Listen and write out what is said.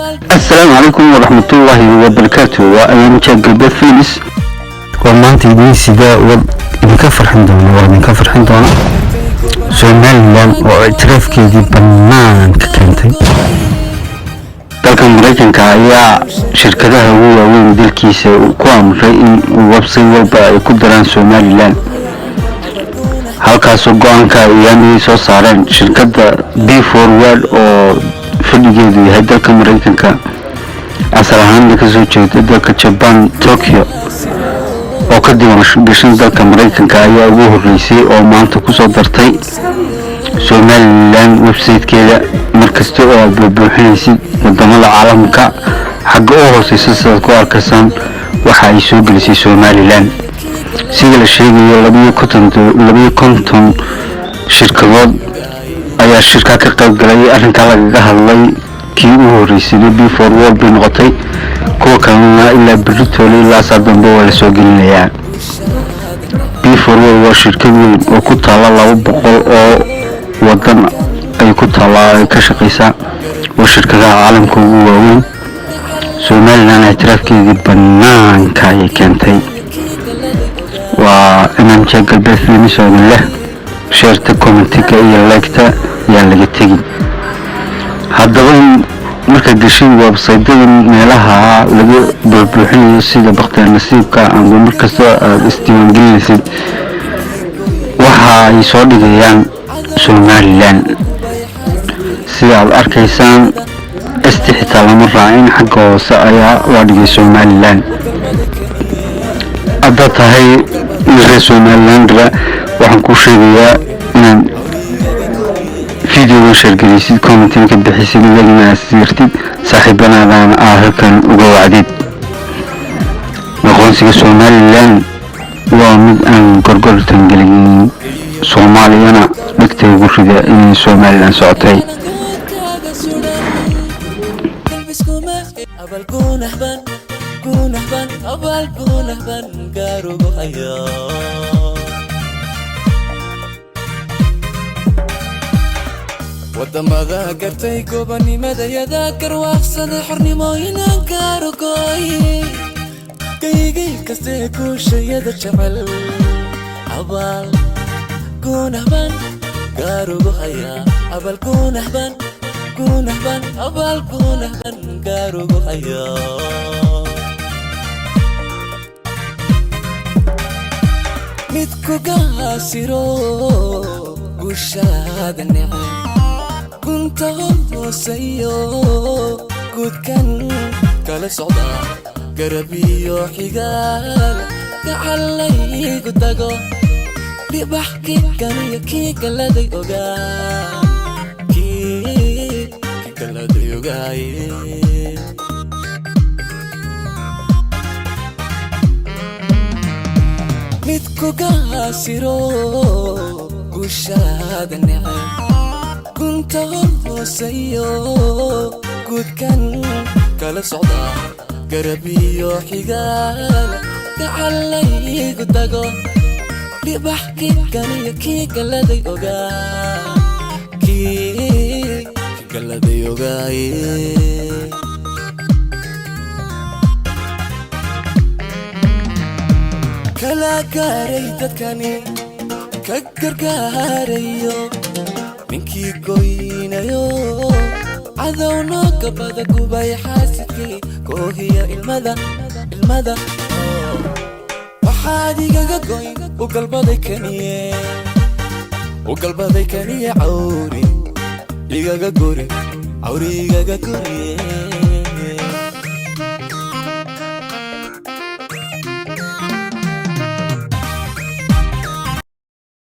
Asalaamu calaykum waraxmatullaahi wabarakaatu. Waa Ayaamja Galbeed Films oo maanta idiin sidaa wad idinka farxin doona, waa idinka farxin doona Somaliland oo ictiraafkeedii banaanka keentay. Dalka Maraykanka ayaa shirkadaha ugu waaweyn dalkiisa ku amray in website walba ay ku daraan Somaliland, halkaasoo go-aanka iyaanay soo saareen shirkadda B Forward oo fadhigeedu yahay dalka Maraykanka, asal ahaanna kasoo jeeda dalka Jaban, Tokyo, oo ka diiwaan gashan dalka Maraykanka, ayaa ugu horeysay oo maanta kusoo dartay Somaliland websitekeeda. Markasta oo aad buubuuxinaysid wadamada caalamka, xagga u hooseysa sidaad ku arkaysaan waxa ay soo gelisay Somaliland. Sida la sheegayo, 52 shirkadood ayaa shirkaa ka qayb galay. Arrinkaa lagaga hadlay kii u horeysayna B Forward bay noqotay, kuwa kalena ilaa beritoole ilaa saa dambe waa lasoo gelinayaa. B Forward waa shirkad weyn oo ku taalla 200 oo wadan ay ku taallaa, ay ka shaqeysaa. Waa shirkadaha caalamka ugu waaweyn. Somaliland ictiraafkeedii banaanka ayay keentay. Waa MMJ Galbeed Films oo idin leh share-ta, comment-iga iyo like-ta yaan laga tegin. Haddaba markaad gashid websaydyada meelaha laga buuxbuuxinayo sida bakhtiyaa nasiibka ama markasta aada isdiiwaangelinaysid, waxa ay soo dhigayaan Somaliland. Sida aad arkaysaan, S-ti xitaa lama raacin, xagga hoose ayaa loo dhigay Somaliland. Haddaad tahay reer Somalilandra, waxaan kuu sheegayaa inaad videogan share garaysid, comment-ina ka bixisid, like-na aad siirtid, saaxiibanaadana aa halkan uga wacdid. Aqoonsiga Somaliland waa mid aan gorgortan gelin, Soomaaliyana dhegta ugu rida inay Somaliland socotay. Wadamada gartay gobonimadayada, garwaaqsaday xornimooyinaan gaarogoy, gaygay kastee guushayada jecel, abaal guunahban gaarugu hayaa, abaal guunahban, guunahban, abaal guunahban gaarugu hayaa. Mid ku gaasiro guushaada neceb, gunta hooseeyo guudkan kala socda, garab iyo xigaal gacalaygu tago, dhibax kii kaniyo kii galaday ogaa, kii galaday ogaaye. Mid ku gaasiro guushaada neceb, gunta hooseeyo guudkan kala socda, garab iyo xigaal gacalaygu tago, dhibax kii kaniyo kii galaday ogaa, kii galaday ogaaye. Kala gaaray dadkani ka gargaarayo, ninkii goynayo cadowno gabada gubay, xaasidkii koohiya ilmada ilmada, waxaad igaga goyn u galbaday kaniye, u galbaday kaniye, cawri igaga guri, cawri igaga guriye.